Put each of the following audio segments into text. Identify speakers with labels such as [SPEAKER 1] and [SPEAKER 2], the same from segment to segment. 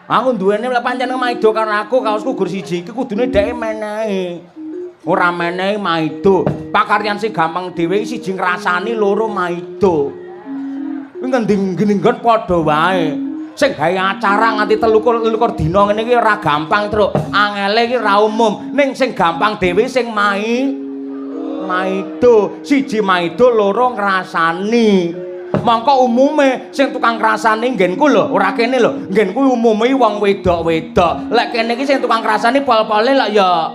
[SPEAKER 1] Aku duwene lek pancen maido karo aku, kaosku gur siji iki kudune dheke menehi. Ora menehi maido. Pakaryan sing gampang dhewe iki siji ngrasani, loro maido. Kuwi ngendi-ngendi nggon padha wae. Sing gawe acara nganti 23 dina ngene iki ora gampang, Truk. Angele iki ora umum. Ning sing gampang dhewe sing maido. Siji maido, loro ngrasani. Mongko umume sing tukang ngrasani nggenku lho, ora kene lho. Nggenku umume wong wedok-wedok. Lek kene iki sing tukang ngrasani pol-pole lek ya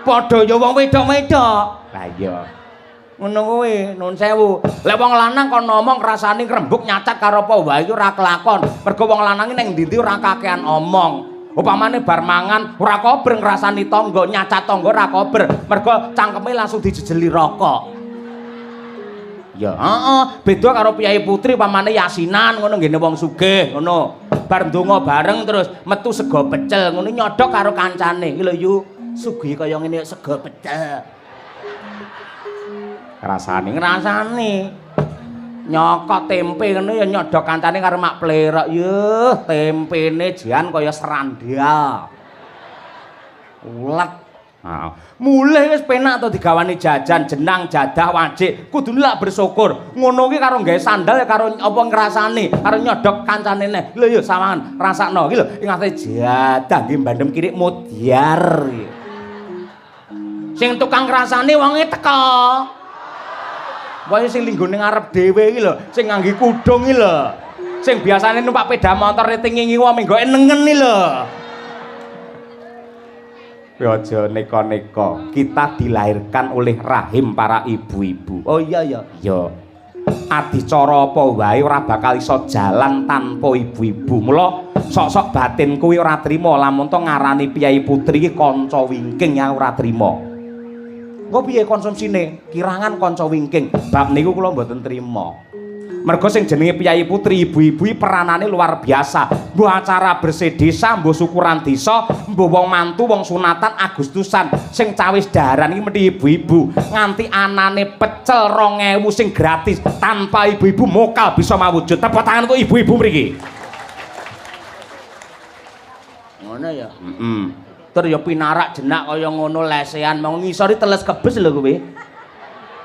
[SPEAKER 1] padha ya wong wedok-wedok. Lah iya. Ngono kuwi, nuwun sewu. Lek wong lanang kon ngomong ngrasani ngrembug nyacat karo apa wae iki ora kelakon. Mergo wong lanang iki ning ndi-ndi ora kakean omong. Upamane bar mangan ora kober ngrasani tangga, nyacat tangga ora kober. Mergo cangkeme langsung dijejeli rokok. Ya, heeh, beda karo priyayi putri upamane yasinan ngono nggene wong sugih ngono. Bar ndonga bareng terus metu sego pecel ngono nyodok karo kancane. Iki lho yu, sugih kaya ngene sego pecel. Rasane ngrasani. Nyokot tempe ngono ya nyodok kancane karo mak plerok. Yuh, tempene jan kaya serandal. Ulet. Heeh. Mulih wis penak to digawani jajan, jenang, jadah, wajik. Kudune lak bersyukur. Ngono ki karo gawe sandal ya karo apa ngrasani, karo nyodok kancane neh. Lho yo sawangan, rasakno iki lho, ing ate jadah nggih bandem kirik modyar. Sing tukang ngrasani wonge teko. Wae sing linggo ning ngarep dhewe iki lho, sing ngangge kudung iki lho. Sing biasane numpak sepeda motor riting ngingi wong menggoke nengen iki lho. Aja neka-neka, kita dilahirkan oleh rahim para ibu-ibu. Oh iya ya. Iya. Adicara apa wae ora bakal iso jalan tanpa ibu-ibu. Mula sok-sok batin kuwi ora trima lamun to ngarani priyayi putri iki kanca wingking ya ora trima. Engko piye konsumsine? Kirangan kanca wingking. Bab niku kula mboten trima. Mergo sing jenenge priyayi putri ibu-ibu iki peranane luar biasa. Mbuh acara bersih desa, mbuh syukuran desa, mbuh wong mantu, wong sunatan, Agustusan, sing cawis daharan iki mesti ibu-ibu. Nganti anane pecel 2000 sing gratis tanpa ibu-ibu mokal bisa mawujud. Tepuk tangan untuk ibu-ibu mriki. Ngono ya. Heeh. Tur ya pinarak jenak kaya ngono lesehan mau ngisori teles kebes lho kowe.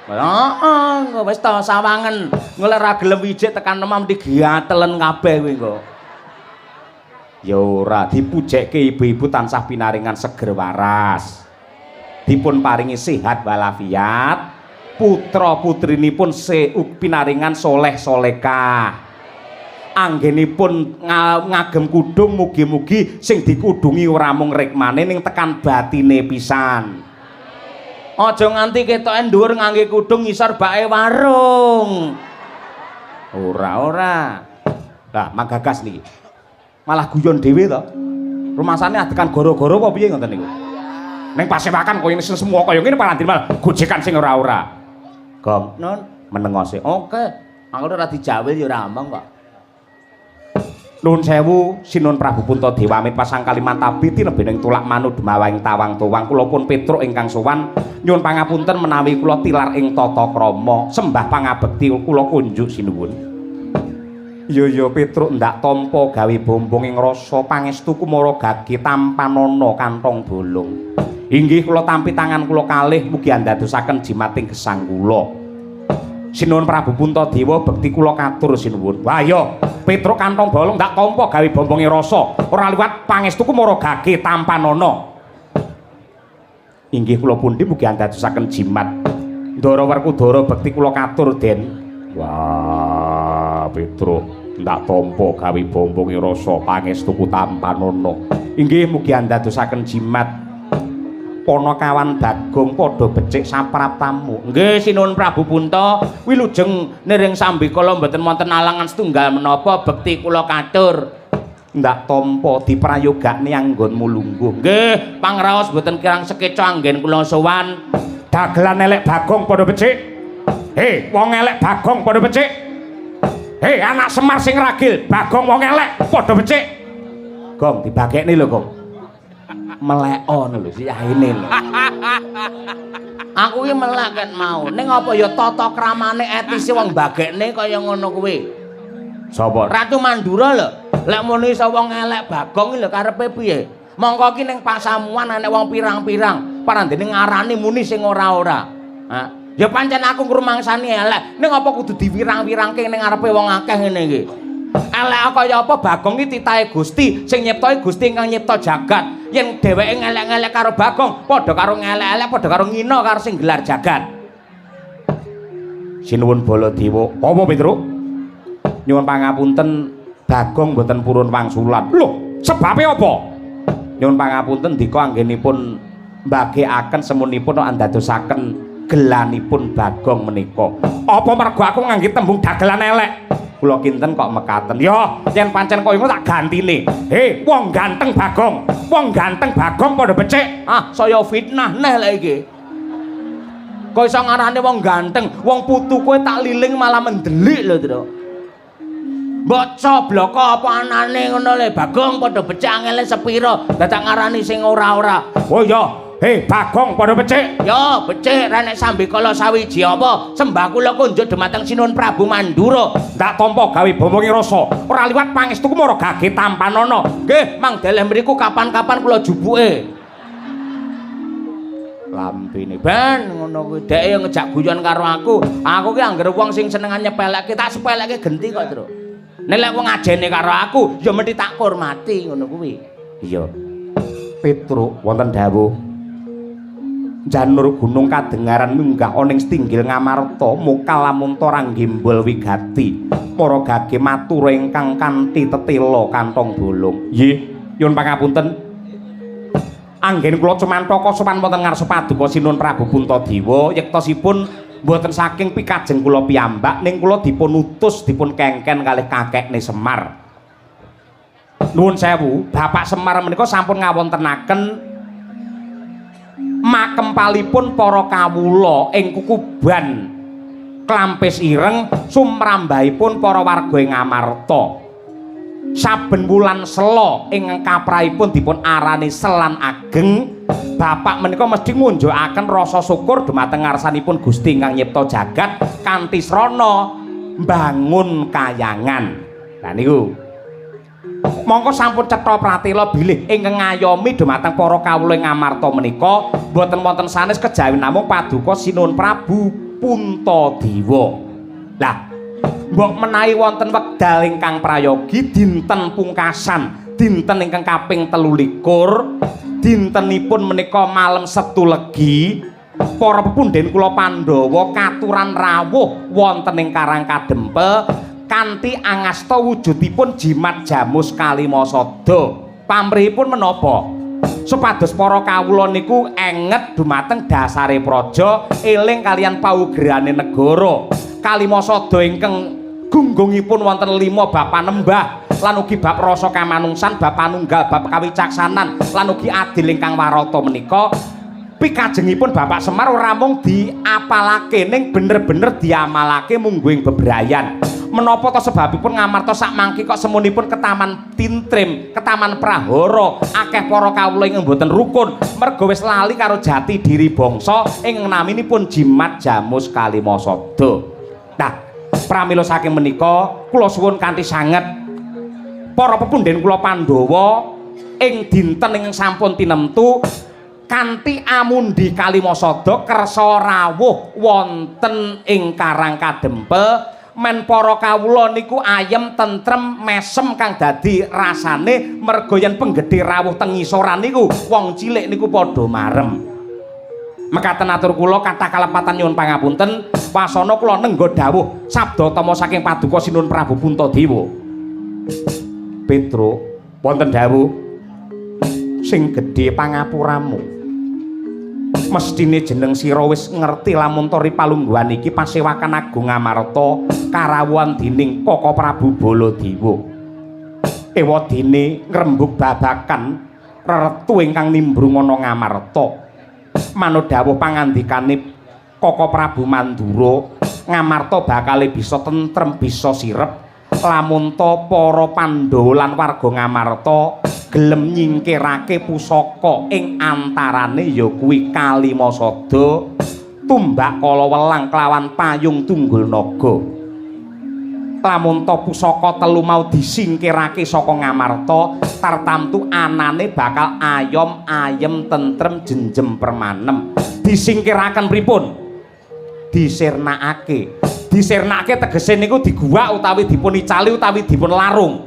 [SPEAKER 1] Heeh, engko wis to sawangen. Engko lek ra gelem wijik tekan omah mesti giatelen kabeh kowe engko. Ya ora dipujekke ibu-ibu tansah pinaringan seger waras. Dipun paringi sehat walafiat. Putra putrinipun pinaringan soleh solekah. Anggenipun ngagem kudung mugi-mugi sing dikudungi ora mung rikmane ning tekan batine pisan. Aja nganti ketoke dhuwur ngangge kudung ngisor bake warung. Ora ora. Lah manggagas niki. Malah guyon dhewe to. Rumasane adegan gara-gara apa piye ngoten niku? Ning pasewakan koyo semua kaya ngene malah malah gojekan sing ora-ora. Gong, nun menengose. Oke. Aku ora dijawil ya ora omong kok. Nuwun sewu Sinuwun Prabu Puntadewa amit pasang Kalimantabi tinebening tulak manu demawang tawang tuwang kula pun Petruk ingkang sowan nyuwun pangapunten menawi kula tilar ing tata krama sembah pangabekti kula kunjuk sinuwun. Iya ya Petruk ndak tampa gawe bombong ing rasa pangestu kumara gage tampanana kantong bolong. Inggih kula tampi tangan kula kalih mugi andadosaken jimating gesang kula. Sinuwun Prabu Puntadewa bekti kula katur sinuwun. Wah iya, Petruk kantong bolong ndak tampa gawe bombonge rasa, ora liwat pangestuku mara gage tampanana. Inggih kula pundi mugi andadosaken jimat. Ndara Werkudara bekti kula katur, Den. Wah, Petruk ndak tampa gawe bombonge rasa pangestuku tampanana. Inggih mugi andadosaken jimat. Panakawan Bagong padha becik sapraptamu. Nggih Sinuwun Prabu Punta, wilujeng niring sambikala mboten wonten alangan setunggal menapa bekti kula katur. Ndak tampa diprayogakne anggonmu lungguh. Nggih, pangraos mboten kirang sekeca anggen kula sowan. Dagelan elek Bagong padha becik. He, wong elek Bagong padha becik. He, anak Semar sing ragil, Bagong wong elek padha becik. Gong dibagekne lho, Gong. Melekon lho si yaine lho. Aku ki melek ket mau. Ning apa ya tata kramane etise wong bagekne kaya ngono kuwi. Sapa? Ratu Mandura lho. Lek muni iso wong elek Bagong lho karepe piye? Mongko ki ning pasamuan enek wong pirang-pirang, parandene ngarani muni sing ora-ora. Ha, ya pancen aku ngrumangsani elek, ning apa kudu diwirang-wirangke ning ngarepe wong akeh ngene iki? Elek kaya apa Bagong iki titahe Gusti, sing nyipta Gusti ingkang nyipta jagat. Yen dheweke ngelek-ngelek karo Bagong, padha karo ngelek-elek, padha karo ngina karo sing gelar jagat. Sinuwun Baladewa. Apa Petruk? Nyuwun pangapunten, Bagong mboten purun wangsulan. Lho, sebabe apa? Nyuwun pangapunten dika anggenipun mbagekaken semunipun andadosaken gelanipun Bagong menika. Apa mergo aku ngangge tembung dagelan elek? Kula kinten kok mekaten. Ya, yen pancen kaya ngono tak gantine. He, wong ganteng Bagong. Wong ganteng Bagong padha becik. Ah, saya fitnah neh lek iki. Kok iso ngarane wong ganteng, wong putu kowe tak liling malah mendelik lho, Tru. Mbok cobloko apa anane ngono le, Bagong padha becik angele sepira, dadak ngarani sing ora-ora. Oh iya, he Bagong padha becik. Yo, becik ra nek sambekala sawiji apa, sembah kula kunjuk dumateng Sinuwun Prabu Mandura. Ndak tampa gawe bomongi rasa, ora liwat pangestuku mara gage tampanana. Nggih, mang deleh mriku kapan-kapan kula jupuke. Lambene ben ngono kuwi dheke ngejak guyon karo aku. Aku ki anggere wong sing senengan nyepelekke tak sepelekke genti kok, Tru. Nek lek wong ajene karo aku ya mesti tak hormati ngono kuwi. Iya. Petruk wonten dawuh. Janur gunung kadengaran munggah ana ing setinggil Ngamarta mokal lamun ta ranggembol wigati. Para gage matur ingkang kanthi tetela kantong bolong. Nggih, nyuwun pangapunten. Anggen kula cemantaka sowan wonten ngarsa paduka Sinuwun Prabu Puntadewa yektosipun mboten saking pikajeng kula piyambak ning kula dipun utus dipun kengken kalih kakekne Semar. Nuwun sewu, Bapak Semar menika sampun ngawontenaken makempalipun para kawula ing kukuban Klampis Ireng sumrambahipun para warga ing Ngamarta. Saben wulan sela ing kaprahipun dipun arani Selan Ageng, bapak menika mesti ngunjukaken rasa syukur dumateng ngarsanipun Gusti ingkang nyipta jagat kanthi srana mbangun kayangan. Lah niku. Mongko sampun cetha pratela bilih ingkang ngayomi dumateng para kawula ing Ngamarta menika mboten wonten sanes kejawi namung paduka Sinuwun Prabu Puntadewa. Lah, mbok menawi wonten wekdal ingkang prayogi dinten pungkasan, dinten ingkang kaping 23, dintenipun menika malem Setu Legi, para pepundhen kula Pandhawa katuran rawuh wonten ing Karang Kadempel kanthi angasta wujudipun jimat jamus kalimasada. Pamrihipun menapa? Supados para kawula niku enget dumateng dasare praja, eling kaliyan paugerane negara. Kalimasada ingkang gunggungipun wonten 5 bab panembah lan ugi bab rasa kamanungsan, bab panunggal, bab kawicaksanan lan ugi adil ingkang warata menika pikajengipun Bapak Semar ora mung diapalake ning bener-bener diamalake mungguing bebrayan. Menapa ta sebabipun Ngamarta sakmangke kok semunipun ketaman tintrim, ketaman prahara, akeh para kawula ingkang mboten rukun, merga wis lali karo jati diri bangsa ing naminipun jimat jamus kalimasada. Nah, pramila saking menika kula suwun kanthi sanget para pepundhen kula Pandhawa ing dinten ingkang sampun tinemtu kanthi amundi kalimasada kersa rawuh wonten ing Karang Kadempel men para kawula niku ayem tentrem mesem kang dadi rasane merga yen penggedhe rawuh teng ngisoran niku wong cilik niku padha marem. Mekaten atur kula kathah kalepatan nyuwun pangapunten wasana kula nengga dawuh sabda tama saking paduka Sinuwun Prabu Puntadewa. Petruk wonten dawuh sing gedhe pangapuramu. Mestine jeneng sira wis ngerti lamun tori palungguhan iki pasewakan Agung Ngamarta karawuhan dening Kaka Prabu Baladewa. Ewadene ngrembug babakan reretu ingkang nimbrung ana Ngamarta. Manut dawuh pangandikane Kaka Prabu Mandura, Ngamarta bakale bisa tentrem, bisa sirep lamun ta para Pandhawa lan warga Ngamarta gelem nyingkirake pusaka ing antarane ya kuwi Kalimasada, tumbak kala welang kelawan payung tunggul naga. Lamun to pusaka telu mau disingkirake saka Ngamarta, tartamtu anane bakal ayom ayem tentrem jenjem permanem. Disingkiraken pripun? Disirnakake. Disirnakake tegese niku diguwak utawi dipun icali utawi dipun larung.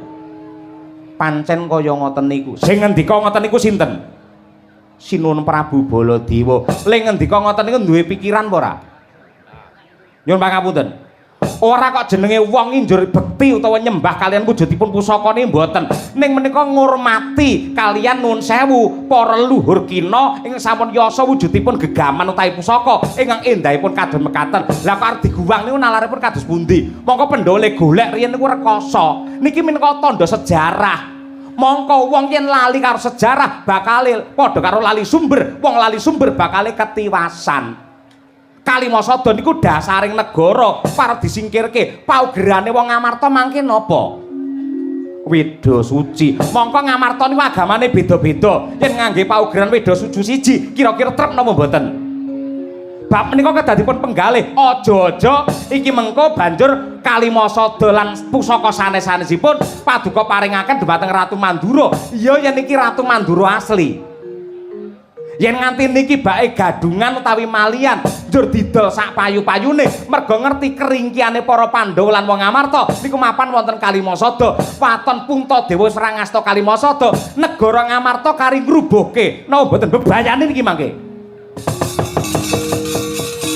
[SPEAKER 1] Pancen kaya ngoten niku. Sing ngendika ngoten niku sinten? Sinuwun Prabu Baladewa. Le ngendika ngoten niku duwe pikiran apa ora? Nyuwun pangapunten. Ora kok jenenge wong njur bekti utawa nyembah kalian wujudipun pusakane mboten. Ning menika ngurmati kalian nuwun sewu para leluhur kina ingkang sampun yasa wujudipun gegaman utawi pusaka ingkang endahipun kados mekaten. Lah kok arep diguwang niku nalaripun kados pundi? Mongko Pandhawa le golek riyen niku rekoso. Niki minangka tandha sejarah. Mongko wong yen lali karo sejarah bakale padha karo lali sumber, wong lali sumber bakale ketiwasan. Kalimasada niku dasaring negara para disingkirke. Paugerane wong Ngamarta mangke napa? Weda suci. Mongko Ngamarta niku agamane beda-beda. Yen ngangge paugeran weda suci siji, kira-kira trep napa mboten? Bab menika kedah dipun penggalih. Aja-aja iki mengko banjur Kalimasada lan pusaka sanes-sanesipun paduka paringaken dhumateng Ratu Mandura. Iya yen iki Ratu Mandura asli. Yen nganti niki bae gadungan utawi malian njur didol sak payu-payune merga ngerti keringkiane para Pandhawa lan wong Ngamarta niku mapan wonten Kalimasada. Waton Puntadewa wis ora ngasta Kalimasada, negara Ngamarta kari ngrubuhke. Napa mboten bebayane niki mangke?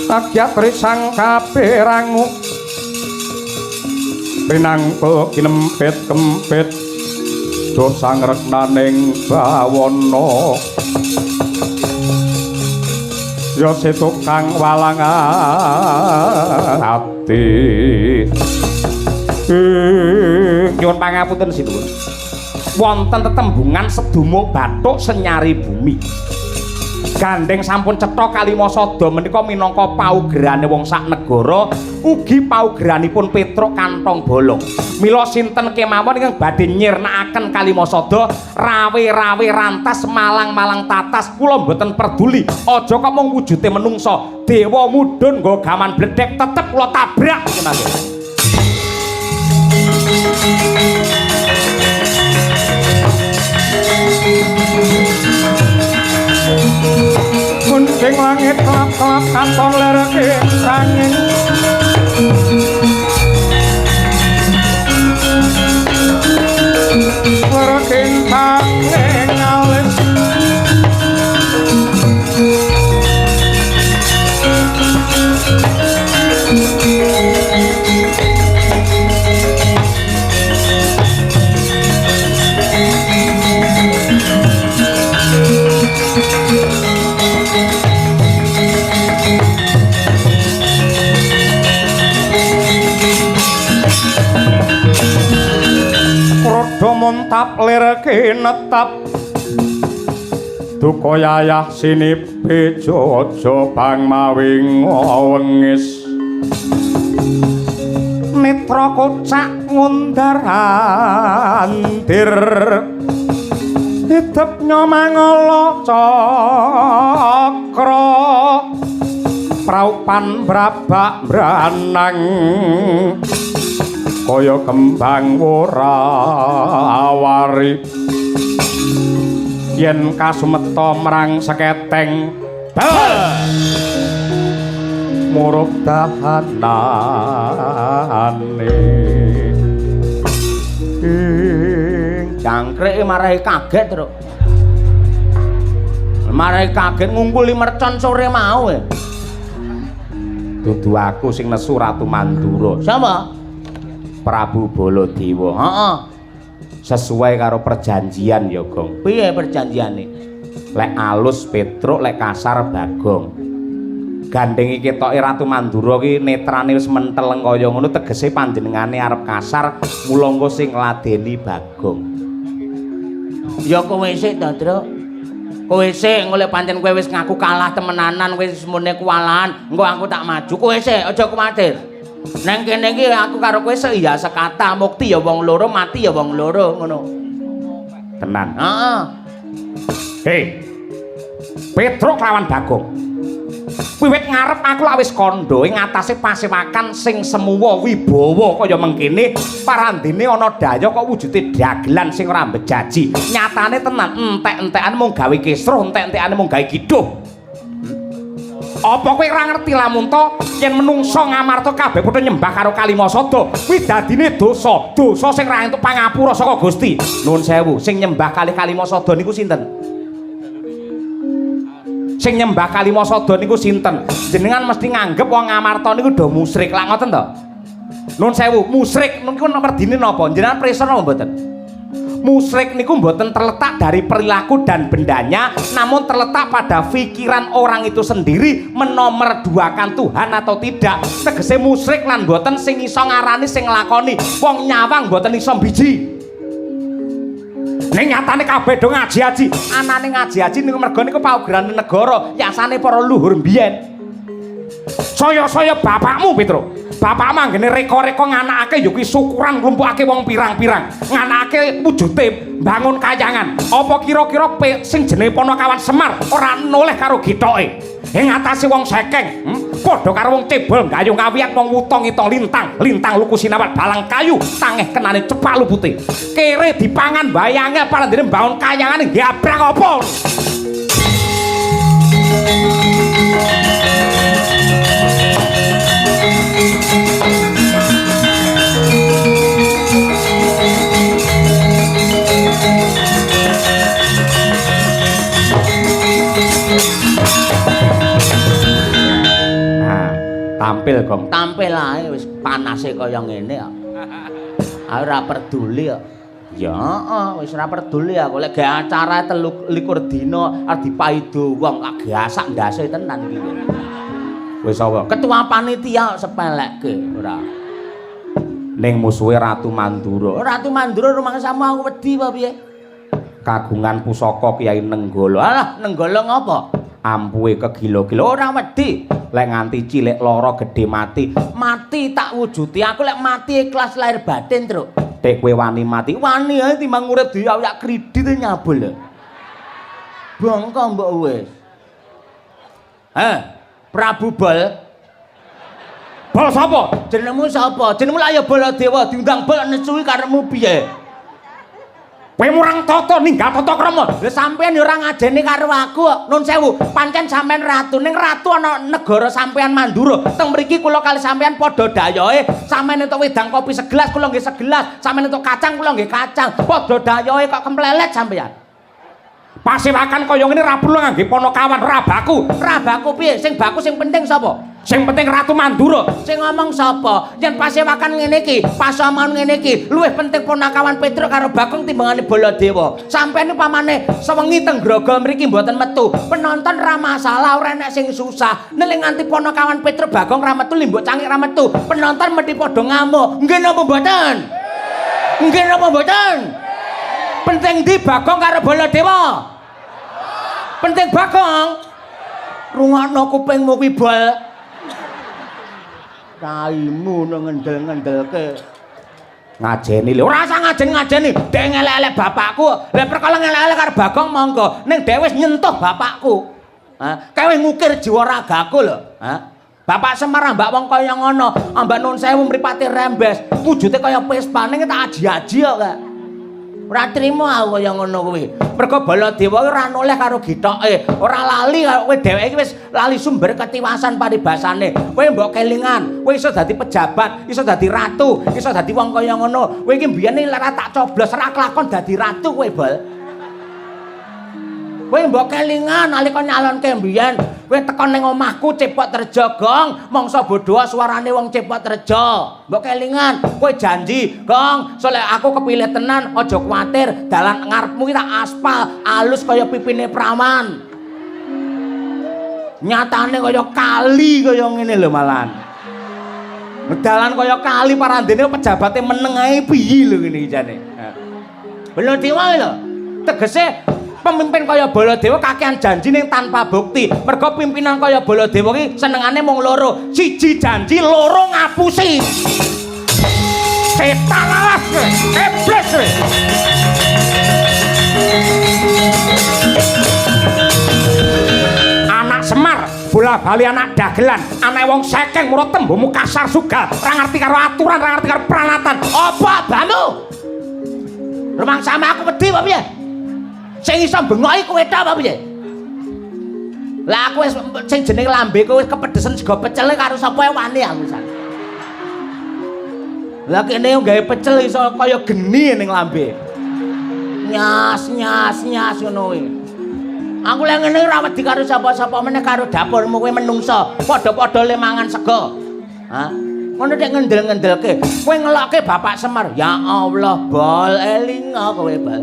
[SPEAKER 2] Takyat risang kaperangu pinangka kinempit kempit dosa ngreknaning bawana ya setukang walang ati.
[SPEAKER 1] Nyuwun pangapunten sinuwun. Wonten tetembungan sedumuk bathuk senyari bumi. Gandeng sampun cetha Kalimasada menika minangka paugerane wong sak negara, ugi paugeranipun Petruk kantong bolong. Mila sinten kemawon ingkang badhe nyirnakaken Kalimasada, rawe-rawe rantas malang-malang tatas, kula mboten peduli. Aja kok mung wujude menungsa, dewa mudhun nggo gaman bledhek tetep kula tabrak iki mangke.
[SPEAKER 2] Gunting langit kelap-kelap katon lereke sanging lereke sanging alis Rodo muntap lirke netap duka yayah sinipe aja bang mawi ngwengis
[SPEAKER 1] Netra kocak ngundar andir
[SPEAKER 2] idep nyomangala cakra praupan brabak branang kaya kembang ora awari yen kasumeta marang seketeng murup dahanane.
[SPEAKER 1] Jangkrike marahi kaget, Truk. Marahi kaget ngungkuli mercon sore mau. Dudu aku sing nesu Ratu Mandura. Sapa? Prabu Baladewa. Heeh. Sesuai karo perjanjian ya, Gong. Piye perjanjiane? Lek alus Petruk, lek kasar Bagong. Gandeng iki ketoke Ratu Mandura ki netrane wis menteleng kaya ngono, tegese panjenengane arep kasar, mula engko sing ngladeni Bagong. Ya kowe sik to, Truk. Kowe sik engko lek pancen kowe wis ngaku kalah temenanan, kowe wis mune kuwalahan, engko aku tak maju. Kowe sik aja kuwatir. Nang kene iki aku karo kowe seiya sekata, mukti ya wong loro, mati ya wong loro ngono. Tenan. Heeh. Hei. Petruk lawan Bagong. Wiwit ngarep aku lak wis kandha ing atase pasewakan sing semuwa wibawa kaya mengkene, parandene ana daya kok wujude dagelan sing ora mbejaji. Nyatane tenan entek-entekan mung gawe kisruh, entek-entekane mung gawe kiduh. Apa kowe ora ngerti Lamunta yen menungsa Ngamarta kabeh padha nyembah karo Kalimasada kuwi dadine dosa, dosa sing ora entuk pangapura saka Gusti. Nuwun sewu, sing nyembah kalih Kalimasada niku sinten? Sing nyembah Kalimasada niku sinten? Jenengan mesti nganggep wong Ngamarta niku do musyrik, lak ngoten to? Nuwun sewu, musyrik niku merdine napa? Jenengan prisa napa mboten? Musyrik niku mboten terletak dari perilaku dan bendanya, namun terletak pada pikiran orang itu sendiri menomerduakan Tuhan atau tidak. Tegese musyrik lan mboten sing iso ngarani sing nglakoni. Wong nyawang mboten iso mbiji. Ning nyatane kabeh do ngaji-aji. Anane ngaji-aji niku mergo niku paugerane negara, yasane para luhur mbiyen. Saya-saya bapakmu, Petro. Bapakmu anggene reka-reka nganakake ya kuwi syukuran nglumpukake wong pirang-pirang. Nganakake wujude mbangun kayangan. Apa kira-kira sing jenenge Panakawan Semar ora noleh karo githoke? Ing atase wong sekeng, Padha karo wong cebol gayung ngawiyat wong wuta ngitong lintang, lintang luku sinawat balang kayu, tangeh kenane cepak lupute. Kere dipangan bayange parandene mbangun kayangan gabrang apa? Nah, tampil gong,
[SPEAKER 3] Tampil ae wis panase kaya ngene kok. Aku ora peduli kok.
[SPEAKER 1] Ya,
[SPEAKER 3] Heeh, wis ora peduli aku lek gawe acara 23 dina arep dipaido wong tak gasak ndase tenan iki.
[SPEAKER 1] Wis apa?
[SPEAKER 3] Ketua panitia sepelekke ora.
[SPEAKER 1] Ning musuhe Ratu Mandura.
[SPEAKER 3] Ratu Mandura rumangsamu aku wedi apa piye?
[SPEAKER 1] Kagungan pusaka Kyai Nenggala.
[SPEAKER 3] Alah, Nenggala ngapa?
[SPEAKER 1] Ampuhe kegila-gila.
[SPEAKER 3] Ora wedi.
[SPEAKER 1] Lek nganti cilik lara gedhe mati,
[SPEAKER 3] Mati tak wujuti. Aku lek mati ikhlas lahir batin, Truk.
[SPEAKER 1] Dek kowe wani mati.
[SPEAKER 3] Wani ae timbang urip diayak kredit nyabul. Bongko mbok wis. Heh, Prabu Bol.
[SPEAKER 1] Bol sapa?
[SPEAKER 3] Jenengmu sapa? Jenengmu lak ya Baladewa, diundang Bol nesuhi karepmu piye?
[SPEAKER 1] Kowe murang tata ninggal tata krama.
[SPEAKER 3] Lha sampeyan ya ora ngajeni karo aku kok. Nun sewu, pancen sampeyan ratu, ning ratu ana negara sampeyan Mandura. Teng mriki kula kali sampeyan padha dayohe. Sampeyan entuk wedang kopi segelas, kula nggih segelas. Sampeyan entuk kacang, kula nggih kacang. Padha dayohe kok kemplelet sampeyan.
[SPEAKER 1] Pasewakan kaya ngene ra perlu ngangge panakawan, ra baku.
[SPEAKER 3] Ra baku piye? Sing baku sing penting sapa?
[SPEAKER 1] Sing penting Ratu Mandura.
[SPEAKER 3] Sing ngomong sapa? Yen pasewakan ngene iki, pasaman ngene iki, luwih penting Panakawan Petruk karo Bagong timbangane Baladewa. Sampeyan pamane sewengi teng Grogol mriki mboten metu. Penonton ra masalah, ora enek sing susah. Nek nganti Panakawan Petruk Bagong ra metu, Limbuk Cangik ra metu, penonton mesti padha ngamuk. Nggih napa mboten? Nggih napa mboten? Penting ndi Bagong karo Baladewa? Penting Bagong. Rungokno kupingmu kuwi, Bol. Raimu nang ngendel-ngendelke.
[SPEAKER 1] Ngajeni lho.
[SPEAKER 3] Ora usah ngajen-ngajeni, dhek ngelek-elek bapakku. Lah perkara ngelek-elek karo Bagong monggo, ning dhek wis nyentuh bapakku. Ha, kae wis ngukir jiwa ragaku lho. Ha. Bapak Semar ambak wong kaya ngono, ambak nun sewu mripate rembes, wujude kaya Vespa ning tak aji-aji kok kae. Ora trimo aku kaya ngono kuwi. Mergo Baladewa kuwi ora noleh karo githoke, ora lali karo kowe dheweke iki wis lali sumber ketiwasan paribasane. Kowe mbok kelingan, kowe iso dadi pejabat, iso dadi ratu, iso dadi wong kaya ngono. Kowe iki mbiyen ora tak coblos, ora kelakon dadi ratu kowe, Bol. Kowe mbok kelingan nalika nyalonke mbiyen, kowe teko ning omahku Cepot Rejo, Gong, mangsa bodho suarane wong Cepot Rejo. Mbok kelingan, kowe janji, Gong, solek aku kepilih tenan, aja kuwatir, dalan ngarepmu ki tak aspal, alus kaya pipine prawan. Nyatane kaya kali kaya ngene lho malahan. Dalan kaya kali parandene pejabate meneng ae piye lho ngene iki jane. Baladewa lho. Tegese pemimpin kaya Baladewa kakean janji ning tanpa bukti. Mergo pimpinan kaya Baladewa ki senengane mung loro. Siji janji, loro ngapusi.
[SPEAKER 1] Setan alas kowe, iblis kowe. Anak Semar bola Bola-bali anak dagelan, anake wong sekeng murut tembungmu kasar sugal, ora ngerti karo aturan, ora ngerti karo peralatan.
[SPEAKER 3] Apa abamu? Rumangsamu aku wedi apa piye? Sing iso bengoki kowe tok apa piye? Lah aku wis sing jenenge lambeku wis kepedesen sego pecel karo sapa wani aku san. Lah kene gawe pecel iso kaya geni ning lambe. Nyas nyas nyas ngono kuwi. Aku lek ngene ora wedi karo sapa-sapa meneh karo dapurmu kowe menungso. Padha-padha le mangan sego. Hah? Ngono nek ngendel-ngendelke, kowe ngelokke Bapak Semar. Ya Allah, bol elinga kowe, bol.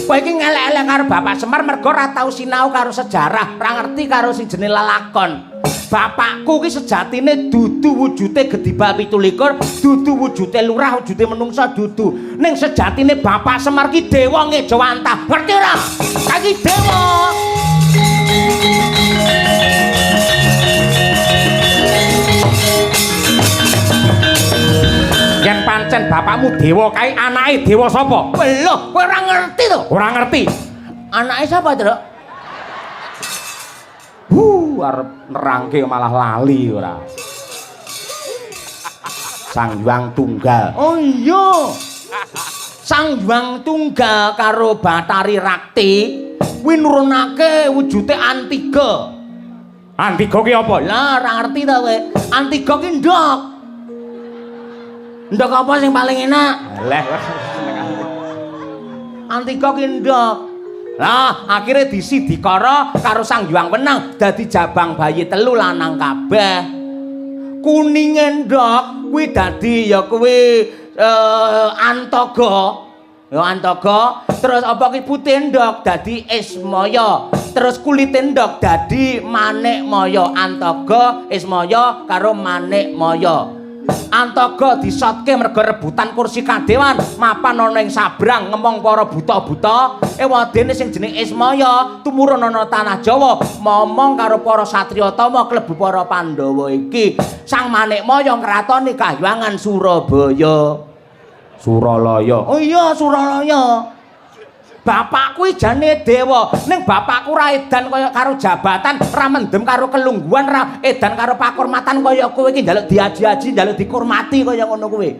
[SPEAKER 3] Kowe iki ngelek-elek karo Bapak Semar mergo ora tau sinau karo sejarah, ora ngerti karo sing jenenge lelakon. Bapakku ki sejatine dudu wujude gedibal 27, dudu wujude lurah, wujude menungsa dudu. Ning sejatine Bapak Semar ki dewa ngejawantah. Ngerti ora? Kaki dewa.
[SPEAKER 1] Yen pancen bapakmu dewa kae anake dewa sapa?
[SPEAKER 3] Lho, kowe ora ngerti to?
[SPEAKER 1] Ora ngerti.
[SPEAKER 3] Anake sapa, Truk?
[SPEAKER 1] Arep nerangke malah lali ora. Sang Hyang Tunggal.
[SPEAKER 3] Oh iya. Sang Hyang Tunggal karo Bathari Rakti kuwi nurunake wujude Antiga.
[SPEAKER 1] Antiga ki apa?
[SPEAKER 3] Lah, ora ngerti ta kowe. Antiga ki ndok. Ndok apa sing paling enak?
[SPEAKER 1] Leh.
[SPEAKER 3] Antiga ki ndok. Lah, akhire disidikara karo Sang Hyang Wenang dadi jabang bayi telu lanang kabeh. Kuninge ndok kuwi dadi ya kuwi Antaga. Ya Antaga, terus apa ki putih ndok dadi Ismaya. Terus kulite ndok dadi Manikmaya. Antaga, Ismaya karo Manikmaya. Antaga disotke mergo rebutan kursi kadewan, mapan ana ing sabrang ngemong para buta-buta. Ewadene sing jeneng Ismaya tumurun ana tanah Jawa, momong karo para satriya tama klebu para Pandhawa iki. Sang Manikmaya ngratoni kahyangan Surabaya.
[SPEAKER 1] Suralaya.
[SPEAKER 3] Oh iya, Suralaya. Bapakku iki jane dewa, ning bapakku ra edan kaya karo jabatan, ra mendem karo kelungguhan, ra edan karo pakurmatan kaya kowe iki njaluk diaji-aji, njaluk dikurmati kaya ngono kuwi.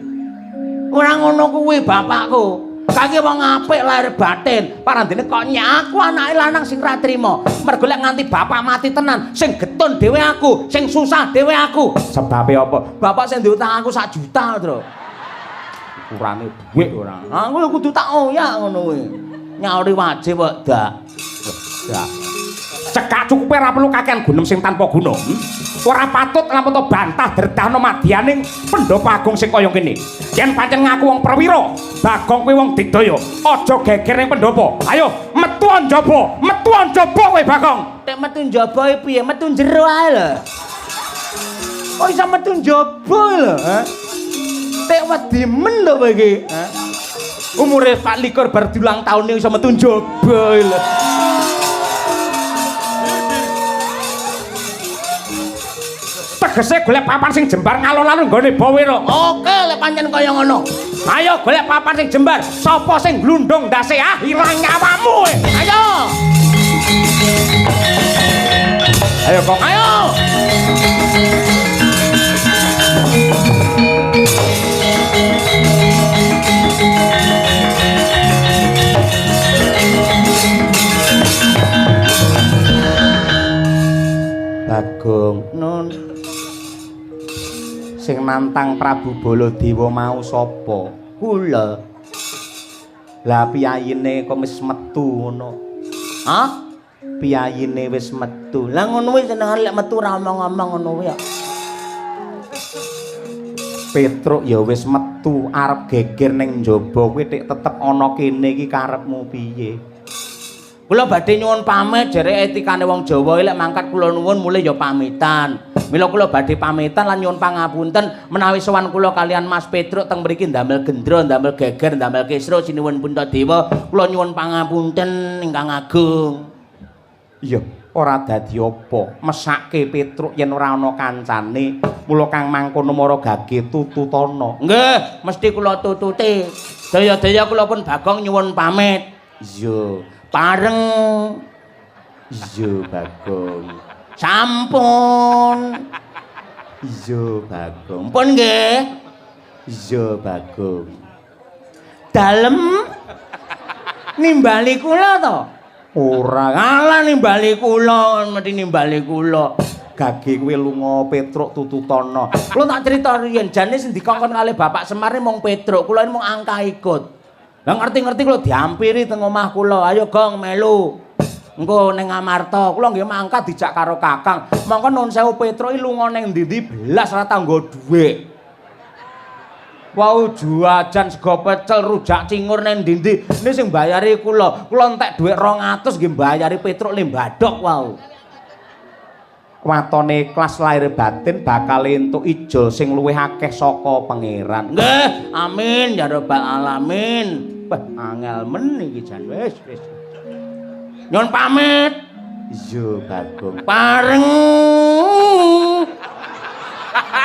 [SPEAKER 3] Ora ngono kuwi bapakku. Kaki wong apik lahir batin, parandene kok nyek aku anake lanang sing ra trima. Mergo lek nganti bapak mati tenan, sing getun dhewe aku, sing susah dhewe aku.
[SPEAKER 1] Sebabe apa?
[SPEAKER 3] Bapak sing diutang aku 1 juta, Tru.
[SPEAKER 1] Kurane dhuwit ora.
[SPEAKER 3] Aku kudu tak oyak ngono kuwi. Nyauri wajib kok, Dak.
[SPEAKER 1] Dak. Cekak cukupe ora perlu kakean gunem sing tanpa guna. Ora patut lamun to bantah dredahna madyaning Pandhapa Agung sing kaya ngene. Yen pancen ngaku wong perwira, Bagong kuwi wong digdaya, aja geger ning pendhapa. Ayo metu njaba, metu njaba kowe Bagong.
[SPEAKER 3] Nek metu njaba piye? Metu jero ae lho. Kok iso metu njaba lho, ha? Tek wedi men lho kowe iki, ha? Umure 24 bar diulang taune iso metu njaba lho.
[SPEAKER 1] Tegese golek papan sing jembar ngalon-alon nggone Bawira.
[SPEAKER 3] Oke, lek pancen kaya ngono.
[SPEAKER 1] Ayo golek papan sing jembar. Sapa sing glundung ndase ah ilang nyawamu.
[SPEAKER 3] Ayo.
[SPEAKER 1] Ayo kok.
[SPEAKER 3] Ayo.
[SPEAKER 1] Bagong
[SPEAKER 3] Nun.
[SPEAKER 1] Sing nantang Prabu Baladewa mau sapa?
[SPEAKER 3] Kula.
[SPEAKER 1] Lah piyayine kok wis metu ngono.
[SPEAKER 3] Hah?
[SPEAKER 1] Piyayine wis metu.
[SPEAKER 3] Lah ngono kuwi senengane lek metu ora omong-omong ngono kuwi ya.
[SPEAKER 1] Petruk ya wis metu arep geger ning njaba kuwi tik tetep ana kene iki karepmu piye?
[SPEAKER 3] Kula badhe nyuwun pamit jere etikane wong Jawa lek mangkat kula nuwun mulih ya pamitan. Mila kula badhe pamitan lan nyuwun pangapunten menawi sowan kula kalian Mas Petruk teng mriki ndamel gendra, ndamel geger, ndamel kisra sinuwun Puntadewa. Kula nyuwun pangapunten ingkang agung.
[SPEAKER 1] Iya, ora dadi apa. Mesake Petruk yen ora ana kancane, mula kang mangkono mara gage tututana.
[SPEAKER 3] Nggih, mesti kula tututi. Daya-daya kula pun Bagong nyuwun pamit.
[SPEAKER 1] Iya.
[SPEAKER 3] Pareng.
[SPEAKER 1] Iya, Bagong.
[SPEAKER 3] Sampun.
[SPEAKER 1] Iya, Bagong.
[SPEAKER 3] Pun nggih.
[SPEAKER 1] Iya, Bagong.
[SPEAKER 3] Dalem nimbali kula to?
[SPEAKER 1] Ora.
[SPEAKER 3] Alah nimbali kula, mesti nimbali kula.
[SPEAKER 1] Gage kuwi lunga Petruk tututana.
[SPEAKER 3] Kula tak crita riyen, jane sing dikongkon kalih Bapak Semar mung Petruk, kula mung angka ikut. Lah ngerti-ngerti kula diampiri teng omah kula, ayo Gong melu. Engko ning Amarta, kula nggih mangkat dijak karo Kakang. Mongko nun sewu Petruk iki lunga ning ndi-ndi blas ora tau nggo dhuwit. Wau juajan sego pecel rujak cingur ning ndi-ndi, ini sing mbayari kula. Kula entek dhuwit 200 nggih mbayari Petruk le mbadhok wau.
[SPEAKER 1] Watone ikhlas lahir batin bakal entuk ijol sing luwih akeh saka pangeran.
[SPEAKER 3] Nggih, amin ya rabbal alamin. Wah, angel men iki jan wis wis. Nyun pamit.
[SPEAKER 1] Iya, Bagong.
[SPEAKER 3] Pareng.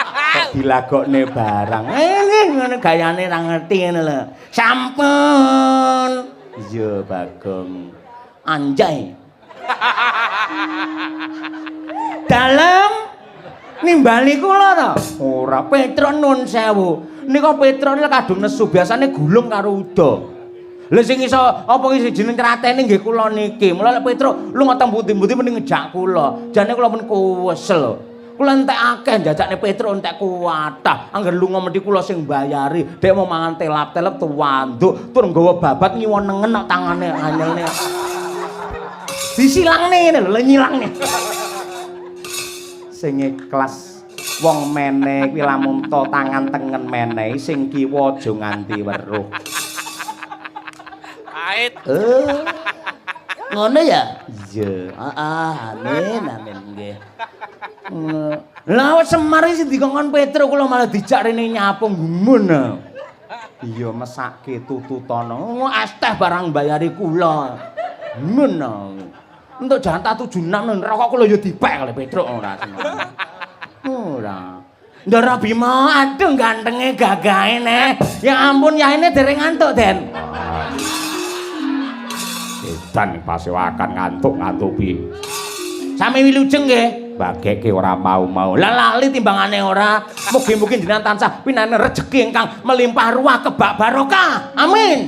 [SPEAKER 1] Kok dilagokne barang.
[SPEAKER 3] Nggih, ngono gayane ra ngerti ngono lho. Sampun.
[SPEAKER 1] Iya, Bagong.
[SPEAKER 3] Anjay. Dalem nimbali kula to?
[SPEAKER 1] Ora.
[SPEAKER 3] Petruk nun sewu. Nika Petruk niki kadung nesu, biasane gulung karo uda. Lha sing iso apa iki jeneng tratene nggih kula niki. Mula lek Petruk lunga teng pundi-pundi mending ngejak kula. Jane kula pun kuwesel. Kula entek akeh njajakne Petruk entek kuwatah. Angger lunga mesti kula sing mbayari. Dek mau mangan telap-telep tuwanduk tur nggawa babat ngiwo nengen nok tangane anyelne. Disilangne ngene lho, nyilangne.
[SPEAKER 1] Sing ikhlas wong mene kuwi lamun to tangan tengen menehi sing kiwa aja nganti weruh.
[SPEAKER 4] Pahit.
[SPEAKER 3] Ngono ya?
[SPEAKER 1] Iya.
[SPEAKER 3] Heeh, amin amin nggih. Lah Semar iki sing dikongkon Petruk kula malah dijak rene nyapu gumun.
[SPEAKER 1] Iya mesake tututana.
[SPEAKER 3] Oh, asteh barang bayari kula. Gumun. Entuk jantah 76 nang rokok kula ya dipek kali Petruk ora seneng. Ora. Ndara Bima, aduh gantenge gagahe neh. Ya ampun yaene dereng ngantuk, Den.
[SPEAKER 1] Edan pasewakan ngantuk-ngantuk piye.
[SPEAKER 3] Sami wilujeng nggih.
[SPEAKER 1] Bageke ora mau-mau.
[SPEAKER 3] Lah lali timbangane ora. Mugi-mugi jenengan tansah pinane rejeki ingkang melimpah ruah kebak barokah. Amin.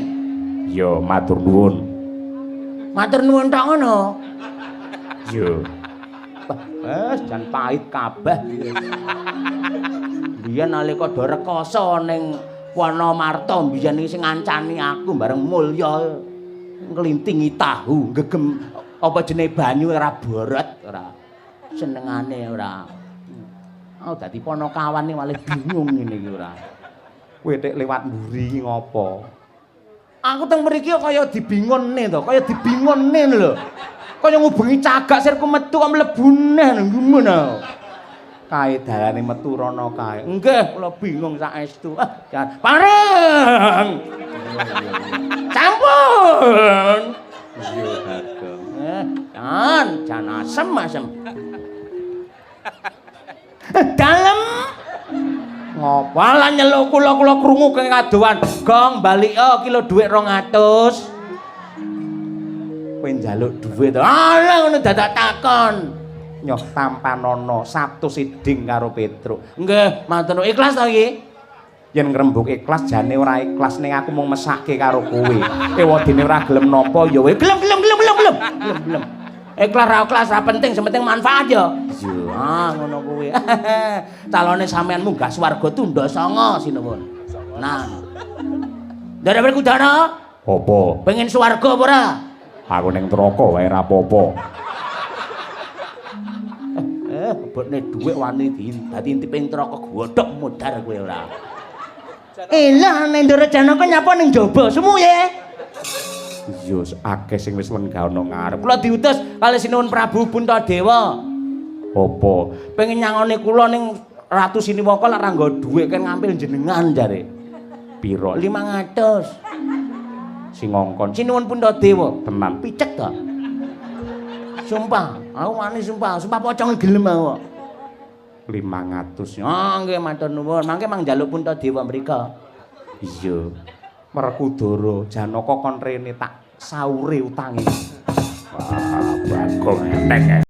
[SPEAKER 1] Ya matur nuwun.
[SPEAKER 3] Matur nuwun tok ngono.
[SPEAKER 1] Yo.
[SPEAKER 3] Wes jan pahit kabeh. Biyen nalika do rekoso ning Wanamarta biyen iki sing ngancani aku bareng mulya nglintingi tahu, gegem apa jenenge banyu ora borot ora. Senengane ora. Aku dadi ponokawan iki malah bingung ngene iki ora.
[SPEAKER 1] Kowe tek lewat mburi iki ngopo?
[SPEAKER 3] Aku teng mriki kaya dibingunne to, kaya dibingunne lho. Kaya ngubengi cagak sirku metu kok mlebu neh ngono.
[SPEAKER 1] Kae dalane metu rono kae.
[SPEAKER 3] Nggih, kula bingung saestu. Ah, jan pareng. Sampun.
[SPEAKER 1] Iya, Bagong.
[SPEAKER 3] Jan, jan asem asem. Dalem
[SPEAKER 1] Ngopo?
[SPEAKER 3] Walah nyeluk kula kula krungu keng kadohan. Gong balika kilo dhuwit 200.
[SPEAKER 1] Kowe njaluk dhuwit to?
[SPEAKER 3] Alah ngono dadak takon.
[SPEAKER 1] Nyoh tampanana 100 iding karo Petruk.
[SPEAKER 3] Nggih, matur nuwun. Ikhlas to iki?
[SPEAKER 1] Yen ngrembug ikhlas jane ora ikhlas ning aku mung mesake karo kowe. Ewadene ora gelem nampa ya wis.
[SPEAKER 3] Gelem gelem gelem gelem gelem. Gelem gelem. Ikhlas ra ikhlas ra penting, sing penting manfaat ya.
[SPEAKER 1] Iya.
[SPEAKER 3] Ah, ngono kuwi. Calone sampean munggah swarga tunda sanga sinuwun. Nah. Ndara Werkudara,
[SPEAKER 1] Apa?
[SPEAKER 3] pengen swarga apa ora?
[SPEAKER 1] Aku ning neraka wae ra apa-apa.
[SPEAKER 3] Bebone dhuwit wani dadi intiping neraka godhog modar kowe ora. Elah nek Ndara Janaka nyapa ning jaba sumu ye.
[SPEAKER 1] Iya, akeh sing wis lenggah ana ngarep.
[SPEAKER 3] Kula diutus kalih Sinuwun Prabu Puntadewa.
[SPEAKER 1] Apa?
[SPEAKER 3] Pengen nyangoni kula ning Ratu Siniwaka lek ra nggo dhuwit kan ngampil jenengan jare.
[SPEAKER 1] Piro?
[SPEAKER 3] 500.
[SPEAKER 1] Sing ngongkon
[SPEAKER 3] Sinuwun Puntadewa.
[SPEAKER 1] tenan.
[SPEAKER 3] Picek ta? Sumpah, aku wani sumpah, sumpah pocong gelem aku.
[SPEAKER 1] 500.
[SPEAKER 3] Oh, nggih matur nuwun. Mangke mang njaluk Puntadewa mriko.
[SPEAKER 1] Iya. Werkudara Janaka kon rene tak saure utange. Wah, Bagong enteng.